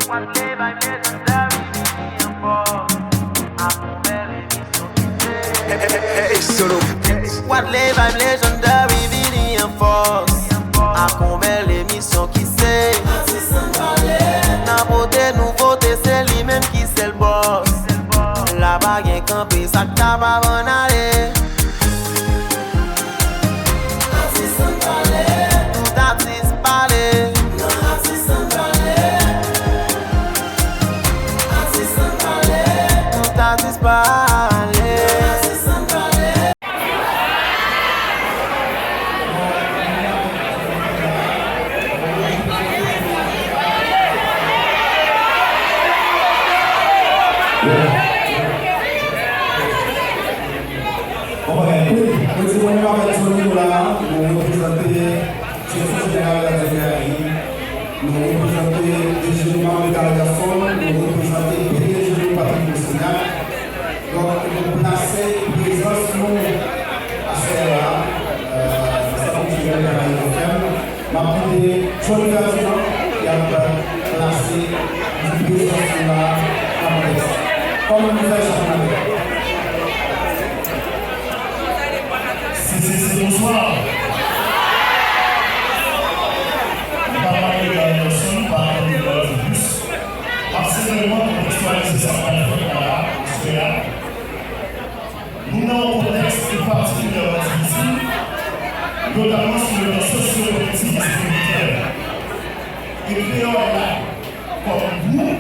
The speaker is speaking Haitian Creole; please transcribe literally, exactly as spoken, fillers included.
What Levy Legendary vini an fòs. Ak yon bèl emisyon ki se Nan pote nouvote, se li menm ki sèl bòs. La pa gen kanpe, sa k ta pa bann ale. Atis ann pale. Tout atis pale. Nan atis ann pale. Atis ann pale. Tout atis pale. Nan atis ann pale. Bon bagay. Wi, mwen di mwen menm avèk Johnny nou la, nou reprezante direksyon jeneral Radyo Karayib, nou reprezante D G nou Marie Carl Gaston, nou reprezante P D G nou Patrick Messina. Donk, nou plase prezans nou aswè a, euh, sa nou di Radyo Karayib F M. M ap mande Johnny Ferdinand ki ap plase ti prezans nou la nan kontèks la. Kòman nou fè chak maten? Si, si, si, bonswa. M pa pale de Anderson, m pa pale de Plus. M ap senpleman kontekstyalize sa k pral fèt la, aswè a. Nou nan yon kontèks ki patikilyèman difisil, notamman sou le plan sosyo-politik e sekirite. E kreyòl la, kòm gwoup,